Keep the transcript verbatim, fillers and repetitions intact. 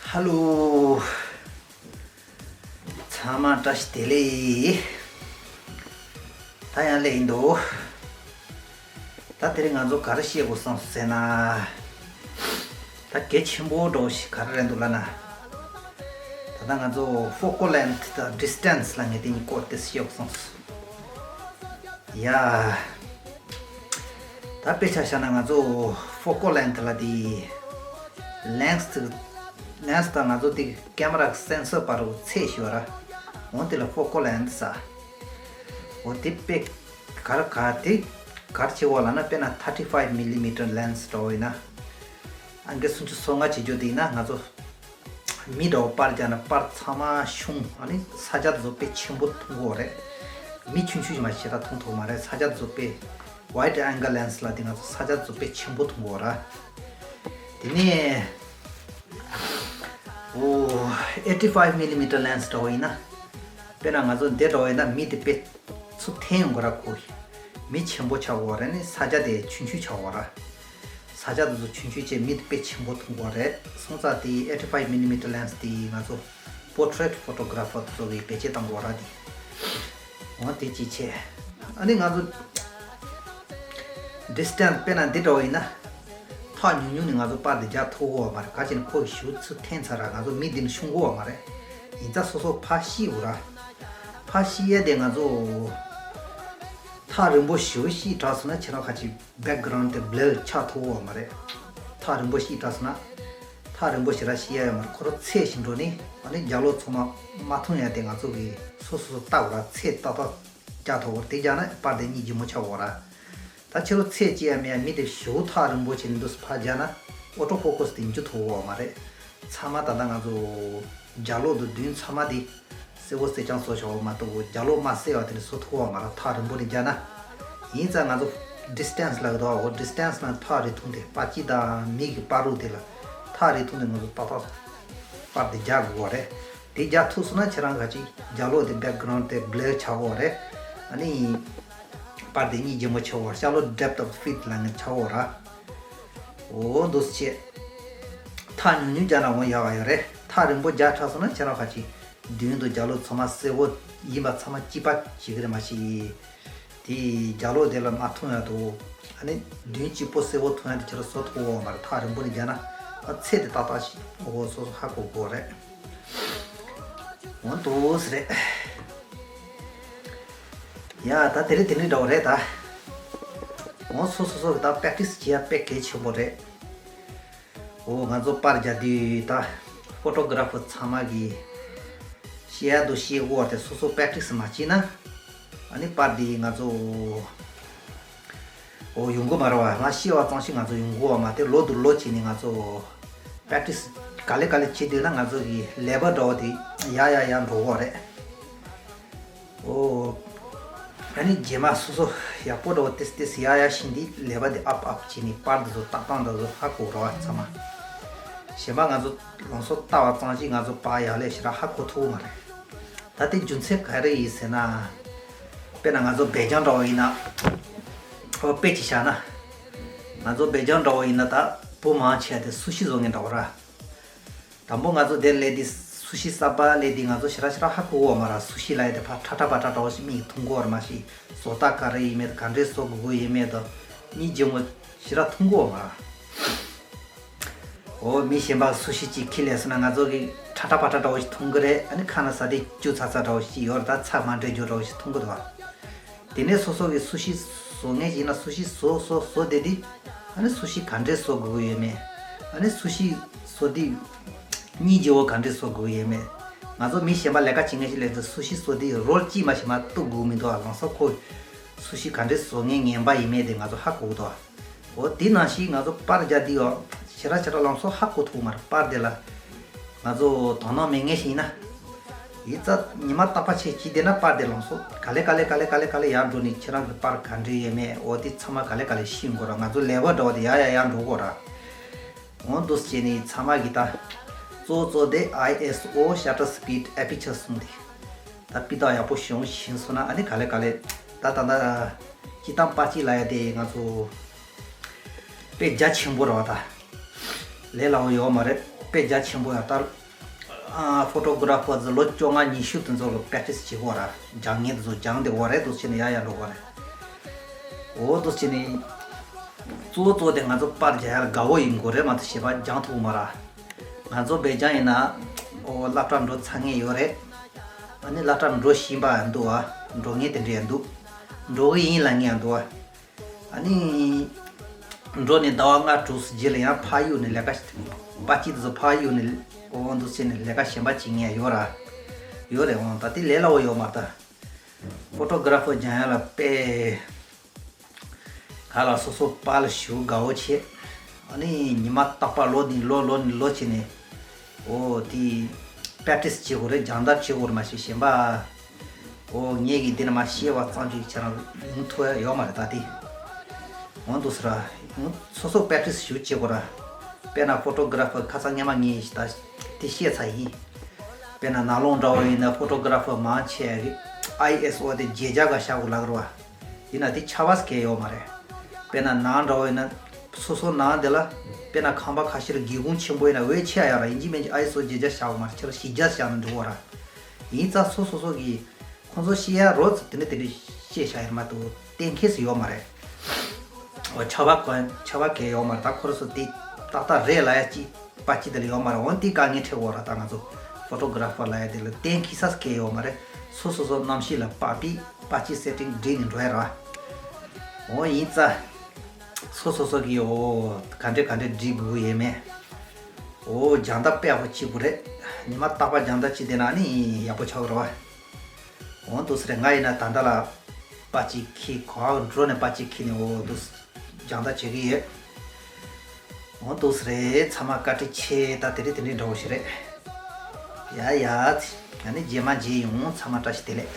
ཧ་ལོ། ཚང་མ་བཀྲ་ཤིས་བདེ་ལེགས། ད་ཡང་སླེབས་ཡིན་འདུག་ད་དེ་རིང་ང་ཚོ་ག་རེ་བཤད་དགོས་བསམ་སོང་ཟེར་ན། ད་གལ་ཆེན་པོ་འདྲ་བོ་ཞིག་ག་རེ་རེད་འདུག་ལབ་ན། ད་ལྟ་ང་ཚོ་focal length དང་distance ལབ་མཁན་དེ་གཉིས་སྐོར་དེ་བཤད་དགོས་བསམ་སོང་། ཡ། ད་དཔེ་ཆ་བཞག་ན་ང་ཚོ་focal length ལབ་དེ། lens lens དང་ང་ཚོ་དེ་camera གི་sensor བར་དུ་ཚད་ཞིག་ཡོད་ར། འོ་དེ་ལ་focal length ཟེར། འོ་དེ་དཔེ་ག་རེ་ག་དེ་ག་རེ་བྱེད་དགོས་ལབ་ན། དཔེར་ན་thirty five millimeter lens འདྲ་བོ་ཡིན་ན། ཨང་ཀི་སུམ་ཅུ་སོ་ལྔ་བྱེད་རྒྱུ་དེ་ཡིན་ན། ང་ཚོ་མི་འདྲ་བོ་པར་རྒྱག་ན་པར་ཚང་མ་ཆུང་། ཨ་ནི་ས་ཆ་དེ་ཚོ་དཔེ་ཆེན་པོ་མཐོང་གི་ཡོད་རེད། མི་ཆུང་ཆུང་ཞིག་མ་ཞེ་དྲག་མཐོང་ཐུབ་མ་རེད། ས་ཆ་དེ་ཚོ་དཔེ། wide angle lens ལབ་དེ་ང་ཚོ་ས་ཆ་དེ་ཚོ་དཔེ་ཆེན་པོ་མཐོང་གི་ཡོད་ར། དེ་ནས་འོ་eighty five millimeter lens འདྲ་བོ་ཡིན་ན། དཔེར་ན་ང་ཚོ་འདི་འདྲ་བོ་ཡིན་ན་མི་དེ་དཔེ་ཚུར་འཐེན་ཡོང་གི་ར། ཁོ་མི་ཆེན་པོ་ཆགས་ཡོད་རེད། ནི་ས་ཆ་དེ་ཆུང་ཆུང་ཆགས་ཡོད་ར། ས་ཆ་དེ་ཚོ་ཆུང་ཆུང་བྱས་མི་དེ་དཔེ་ཆེན་པོ་མཐོང་གི་ཡོད་རེད། སོང་ཙང་དེ་eighty five millimeter lens དེ་ང་ཚོ་portrait photographer དེ་ཚོ་གིས་བེད་སྤྱོད་གཏང་གི་ཡོད་ར་དེ། འོ་དེ་གཅིག་བྱས། ཨ་ནི་ང་ཚོ་distance དཔེར་ན་འདི་འདྲ་བོ་ཡིན་ན། ཐག་ཉུང་ཉུང་ནས་ང་ཚོ་པར་དེ་རྒྱག་ཐུབ་ཀྱི་ཡོད་མ་རེད། ག་ཅི་ན་ཁོ་གཞུག་ཚུར་འཐེན་ཚར་ར། ང་ཚོ་མི་འདི་ནས་ཤོང་གི་ཡོད་མ་རེད། ཡིན་ཙང་སོ་སོ་ཕར་བཤིག་དགོས་ར། ཕར་བཤིག་ཡས་དེ་ང་ཚོ་ཐག་རིང་པོ་ཞེ་པོ་བཤིག་དྲགས་སོང་ན་ཁྱེད་རང་ཁ་ཅིག་background དེ་blur ཆགས་ཐུབ་ཀྱི་ཡོད་མ་རེད། ཐག་རིང་པོ་བཤིག་དྲགས་སོང་ན། ཐག་རིང་པོ་ཞེ་དྲག་བཤིག་ཡ་ཡོད་མ་རེད། ཁོ་རང་ཚད་ཞིག་འགྲོ་ནས་ཨ་ནི་རྒྱབ་ལོགས་ཚང་མ་མ་མཐོང་ཡ་དེ་ང་ཚོ་གིས་སོ་སོ་སོ་ལྟ་དགོས་ར། ཚད་ཏག་ཏག་རྒྱག་ཐུབ་ཀྱི་ཡོད་རེད། དེ་རྒྱག་ན་པར་དེ་གཉིས་ལྗིད་མོ་ཆགས་ཀྱི་ཡོད་ར། ད་ཕྱི་ལོགས་ཚད་ཅིག་ཡང་མེད་ཡ་མི་དེ་ཞེ་པོ་ཐག་རིང་པོ་བྱས་ནས་འདུག་སེ་ཕར་རྒྱག་ན་auto focus དེ་འཇུ་ཐུབ་ཀྱི་ཡོད་མ་རེད། ཚང་མ་ད་ལྟ་ང་ཚོ་རྒྱབ་ལོགས་དང་མདུན་ཚང་མ་དེ་གསལ་པོ་གསལ་རྐྱང་བཟོ་བྱ་བ་མ་གཏོགས་རྒྱབ་ལོགས་མ་གསལ་བ་དེ་ནི་བཟོ་ཐུབ་ཀྱི་ཡོད་མ་རེད། ཐག་རིང་པོ་ནས་རྒྱག་ན། ཡིན་ཙང་ང་ཚོ་distance ལབ་ཀྱི་འདུག་འོ་distance ལ་ཐག་རིང་ཐུང་དེ་པར་སྤྱི་དང་མི་གི་བར་དུ་དེ་ལ་ཐག་རིང་ཐུང་དེ་ང་ཚོ་ཏག་ཏག་པར་དེ་རྒྱག་དགོས་པ་རེད། དེ་རྒྱག་ཐུབ་སོང་ན་ཁྱེད་རང་ག་ཅིག་རྒྱབ་ལོགས་དེ་background དེ་blur ཆགས་ཀྱི་ཡོད་རེད། ཨ་ནི་པར་དེ་གཉིས་ལྗིད་མོ་ཆགས་ཀྱི་ཡོད་རེད། ཤར་ལྷོ་depth of field ལབ་མཁན་ཆགས་ཀྱི་ཡོད་རེད། འོ་འདུག་སེ་བྱས། ཐག་ཉུང་ཉུང་རྒྱག་ན་འོ་ཡག་ག་ཡོད་རེད། ཐག་རིང་པོ་རྒྱག་དྲགས་སོང་ན་ཁྱེད་རང་ག་ཅིག་མདུན་དང་རྒྱབ་ལོགས་ཚང་མ་གསལ་པོ་ཡིན་པ་ཚང་མ་གཅིག་པ་བྱེད་ཀྱི་རེད། མ་གཞི་དེ་རྒྱབ་ལོགས་དེ་ལ་མ་མཐོང་ཡ་འདུག་ཨ་ནི་མདུན་གཅིག་པོ་གསལ་པོ་མཐོང་ཡ་དེ་ཁྱེད་རང་བཟོ་ཐུབ་ཀྱི་ཡོད་མ་རེད། ཐག་རིང་པོ་ནས་རྒྱག་ན། ཨ་ཚད་དེ་ཏག་ཏག་ཞིག་འོ་སོ་སོ་ཧ་གོ་དགོས་རེད། འོ་འདུག་སེ་རེད། ཡ་ད་དེ་རིང་དེ་འདྲ་འདྲ་བོ་རེད་ད། འོ་སོ་སོ་སོ་གི་ད་practice བྱེད་ཡ་དཔེ་གལ་ཆེན་པོ་རེད། འོ་ང་ཚོ་པར་རྒྱག་དུས་ད་photographer ཚང་མ་གིས་བཤད་ཡ་དང་བཤད་དགོས་པ་དེ་སོ་སོ་practice མ་བྱས་ན། ཨ་ནི་པར་འདི་ང་ཚོ་འོ་ཡོང་གི་མ་རེད་པ། ང་བཤད་པ་ཙམ་ཞིག་ང་ཚོ་ཡོང་གི་ཡོད་མ་རེད། ལོ་དང་ལོ་བྱས་ནས་ང་ཚོ་practice ག་ལེ་ག་ལེ་བྱེད་དུས་ན་ང་ཚོ་གི་level འདྲ་བོ་དེ་ཡར་ཡར་ཡར་འགྲོ་གི་ཡོད་རེད། ཨོ། ཨ་ནི་རྗེས་མ་སོ་སོ་ཡག་པོ་འདྲ་བོ་ཏིས་ཏིས་ཡར་ཡར་ཕྱིན་དུས་level དེ་up up བྱས་ནས་པར་འདི་ཚོ་ཏག་ཏག་འདི་ཚོ་ཧ་གོ་ར་བ་ཚང་མ། གཞན་པ་ང་ཚོ་ལང་ཚོ་ལྟ་བ་ཙམ་ཞིག་ང་ཚོ་པར་ཡག་ལས་ཞེ་དྲག་ཧ་གོ་ཐུབ་ཀྱི་མ་རེད། ད་དེ་རྒྱུ་མཚན་ག་རེ་ཡིན་ཟེར་ན། དཔེར་ན་ང་ཚོ་སྦས་རྒྱང་འདྲ་བོ་ཡིན་ན། ཨོ་དཔེ་ཅིག་བཞག་ན། ང་ཚོ་སྦས་རྒྱང་འདྲ་བོ་ཡིན་ན་ད་བུ་མང་ཆེ་བ་དེ་སུ་ཤི་བཟོ་མཁན་འདྲ་བོ་ར། དང་པོ་ང་ཚོ་དེར་སླེབས་དུས་སུ་ཤི་གསར་པ་སླེབས་དུས་ང་ཚོ་ཞེ་དྲག་ཞེ་དྲག་ཧ་གོ་གི་ཡོད་མ་རེད། སུ་ཤི་ལབ་ཡ་དེ་ཕར་ཁྲ་ཁྲ་པ་ཁྲ་འདྲ་བོ་ཞིག་མིག་མཐོང་གི་ཡོད་རེད། མ་གཞི་བཟོ་ལྟ་ག་རེ་ཡིན་མེད་དང་ག་འདྲས་བཟོ་དགོས་ཀྱི་ཡོད་མེད་དང་གཉིས་རྗེ་མོ་ཞེ་དྲག་མཐོང་གི་ཡོད་མ་རེད། འོ་མི་གཞན་པ་སུ་ཤི་གཅིག་ཁྱེར་སླེབས་སོང་ན་ང་ཚོ་གི་ཁྲ་ཁྲ་པ་ཁྲ་འདྲ་བོ་ཞིག་མཐོང་གི་རེད། ཨ་ནི་ཁ་ན་ས་དེ་སྐྱུག་ཚ་ཚ་འདྲ་བོ་ཞིག་ཡོད་རེད། ད་ཚ་མ་འདྲེས་རྒྱུ་འདྲ་བོ་ཞིག་མཐོང་གི་འདུག་བ། དེ་ནས་སོ་སོ་གིས་སུ་ཤི་བཟོ་མཁན་ཞིག་ཡིན་ན་སུ་ཤི་བཟོ་བཟོ་བཟོ་བསྡད་དུས། ཨ་ནི་སུ་ཤི་ག་འདྲས་བཟོ་དགོས་ཀྱི་ཡོད་མེད། ཨ་ནི་སུ་ཤི་བཟོ་དུས་གཉིས་རྗེ་བོ་ག་འདྲས་བཟོ་དགོས་ཀྱི་ཡོད་མེད། ང་ཚོ་མི་གཞན་པ་ལས་ཀ་བྱེད་མཁན་ཞིག་སླེབས་དུས་སུ་ཤི་བཟོ་དུས་རོལ་གཅིག་མ་ཞིག་མ་གཏུབ་དགོས་མི་འདུག་ཨ། ལང་ཚོ་ཁོ་སུ་ཤི་ག་འདྲས་བཟོ་མཁན་ངན་པ་ཡིན་མེད་དེ་ང་ཚོ་ཧ་གོ་གི་འདུག་ཨ། འོ་དེ་ནང་བཞིན་ང་ཚོ་པར་རྒྱག་དུས་ཡང་ཞེ་དྲག་ཞེ་དྲག་ལང་ཚོ་ཧ་གོ་ཐུབ་མ་རེད། པར་དེ་ལ་ང་ཚོ་དོ་སྣང་མེད་མཁན་ཞིག་ཡིན་ན། ཡིན་ཙང་ཉི་མ་རྟག་པ་བྱས་བྱས་བསྡད་ན་པར་དེ་ལང་ཚོ་ག་ལེ་ག་ལེ་ག་ལེ་ག་ལེ་ག་ལེ་ཡར་འགྲོ་ནས་ཁྱེད་རང་གི་པར་ག་འདྲ་ཡོད་མེད་འོ་དེ་ཚང་མ་ག་ལེ་ག་ལེ་ཤེས་དགོས་ར། ང་ཚོ་level འདྲ་བོ་དེ་ཡར་ཡར་ཡར་འགྲོ་དགོས་ར། འོ་འདུག་སེ་བྱས་ནས་ཚང་མ་གིས་ད་གཙོ་བོ་གཙོ་དེ་ཨའི་ཨེས་ཨོ་shutter speed aperture གསུམ་དེ་ད་སྤུས་དག་ཡག་པོ་བྱུང་ཕྱིན་སོང་ན་ཨ་ནི་ག་ལེ་ག་ལེ་ད་ད་ད་སྤྱིར་བཏང་པར་སྐྱིད་ལབ་ཡ་དེ་ང་ཚོ་དཔེ་རྒྱ་ཆེན་པོ་རེད་བ། ད་ལས་སླ་བོ་ཡོད་མ་རེད། དཔེ་རྒྱ་ཆེན་པོ་ཡང་ལྟར། ཕོ་ཊོ་གྷ་ར་ཕར་ལོ་བཅོ་ལྔ་ཉི་ཤུ་དེ་ཚོ་ལ་པེ་ཀྲི་ཊི་སི་བྱེད་དགོས་ར། སྦྱང་མཁན་དེ་ཚོ་སྦྱང་བསྡད་དགོས་རེད། འདུག་བྱས་ནས་ཡར་ཡར་འགྲོ་དགོས་རེད། འོ་འདུག་བྱས་ནས་གཙོ་བོ་གཙོ་བོ་དེ་ང་ཚོ་པར་རྒྱག་ཡ་ལ་དགའ་བོ་ཡིན་དགོས་རེད་མ་གཏོགས་གཞན་པ་སྦྱང་ཐུབ་ཀྱི་མ་རེད། ང་ཚོ་སྦེལ་ཇམ་ཡིན་ན་འོ་སློབ་གྲྭ་འགྲོ་ཚར་མཁན་ཡོད་རེད། ཨ་ནི་སློབ་གྲྭ་འགྲོ་བཞིན་པ་ཡང་འདུག་ཨ། འགྲོ་མཁན་དེ་འདྲ་ཡང་འདུག་འགྲོ་གི་ཡིན་ལབ་མཁན་ཡང་འདུག་ཨ། ཨ་ནི། འགྲོ་ནས་ཟླ་བ་ལྔ་དྲུག་རྗེས་ལ་ཡང་ཕ་ཡུལ་ནས་ལས་ཀ་བྱེད། པ་སྐྱིད་དེ་ཚོ་ཕ་ཡུལ་ནས་འོ་འདུག་བྱས་ནས་ལས་ཀ་གཞན་པ་བྱེད་མཁན་ཡོད་ར། ཡོད་རེད། འོང་ད་དེ་ལས་སླ་བོ་ཡོད་མ་རེད་ད། ཕོ་ཊོ་གྷ་ར་ཕར་སྦྱང་ཡ་ལ་དཔེ། ག་ལ་སོ་སོ་པར་ལ་ཞུ་དགའ་བོ་བྱེད། ཨ་ནི་ཉི་མ་རྟག་པར་ལོ་ནས་ལོ་ལོ་ནས་ལོ་བྱས་ནས། འོ་དེ་པེ་ཀྲི་ཊི་སི་བྱེད་དགོས་རེད། སྦྱང་བརྡར་བྱེད་དགོས་རེད་མ་གཞི་གཞན་པ། འོ་ངས་ཀྱིས་འདི་ན་མ་ཤེས་པ་ཙམ་ཞིག་བྱས་ན་ཡོང་ཐུབ་ཡ་ཡོད་མ་རེད་ད་དེ། འོ་འདུག་སེ་ར། སོ་སོ་པེ་ཀྲི་ཊི་སི་ཞིག་བྱེད་དགོས་ར། དཔེར་ན་ཕོ་ཊོ་གྷ་ར་ཕར་ཁ་སང་སྔོན་མ་ངས་ད་དེ་བཤད་ཚར་ཡིན། དཔེར་ན་ནང་ལོགས་འདྲ་བོ་ཡིན་ན་ཕོ་ཊོ་གྷ་ར་ཕར་མང་ཆེ་ཨའི་ཨེས་ཨོ་དེ་བརྗེད་བྱ་ག་བཞག་དགོས་ལབ་རེད་བ། ཡིན་ན་དེ་ཆར་པ་ཟེར་མཁན་ཡོད་མ་རེད། དཔེར་ན་ནང་འདྲ་བོ་ཡིན་ན། སོ་སོ་ནང་དེ་ལ། དཔེར་ན་ཁང་པ་ཁ་ཤས་ལ་སྒེའུ་ཁུང་ཆེན་པོ་ཡིན་ན་འོད་ཆེ་ཡ་ཡོད་ར། ཡིན་གཅིག་མིན་གཅིག་ཨའི་ཨེས་ཨོ་བརྗེད་བྱ་བཞག་དགོས་མ་རེད། ཁྱེད་རང་བཞི་བརྒྱ་བཞག་ན་འགྲིག་གོ་ར། ཡིན་ཙང་སོ་སོ་སོ་གིས་ཁོང་ཚོ་བཤད་ཡ་རོ་ཙམ་དེ་འདྲ་དེ་འདྲ་བཤད་བཞག་ཡོད་མ་གཏོགས་གཏན་འཁེལ་སུ་ཡོད་མ་རེད། འོ་ཆར་པ་ག་ཆར་པ་ག་ཡོད་མ་རེད། ད་ཁོ་རང་ཚོ་དེ་ཏག་ཏག་རེད་ལབ་ཡ་གཅིག་པ་གཅིག་དེ་ལ་ཡོད་མ་རེད། འོ་དེ་དཀའ་ངལ་འཕྲད་ཡོད་ར། ད་ང་ཚོ་ཕོ་ཊོ་གྷ་ར་ཕར་ལབ་ཡ་དེ་ལ་གཏན་འཁེལ་ས་ག་ཡོད་མ་རེད། སོ་སོ་སོ་རྣམ་ཤེས་ལ་དཔག་པའི་པར་སྐྱིད་སེ་ཊིང་སྒྲིག་ནས་འགྲོ་ཡ་ར། འོ་ཡིན་ཙང་། སོ་སོ་སོ་གིས་འོ་ག་འདྲ་ག་འདྲ་སྒྲིག་དགོས་ཡོད་མེད། འོ་སྦྱང་བརྡར་དཔེ་ཡག་པོ་བྱེད་དགོས་རེད། ཉི་མ་རྟག་པར་སྦྱང་བརྡར་བྱེད་བསྡད་ན་ནི་ཡག་པོ་ཆགས་ཀྱི་རེད་བ། འོ་འདུག་སེ་རེད། ང་ཡིན་ན་ད་ལྟ་ལ་པར་གཅིག་འཁྱེར། གོ་བ་འགྲོ་ནས་པར་གཅིག་འཁྱེར་ནས་འོ་འདུག་སྦྱང་བརྡར་བྱེད་ཀྱི་ཡོད། འོ་འདུག་སེ་རེད། ཚང་མ་བཀའ་དྲིན་ཆེ། ད་དེ་རིང་དེ་འདྲའི་འདྲ་བོ་ཞིག་རེད། ཡ་ཡ། ད་ནི་རྗེས་མ་མཇལ་ཡོང་། ཚང་མ་བཀྲ་ཤིས་བདེ་ལེགས།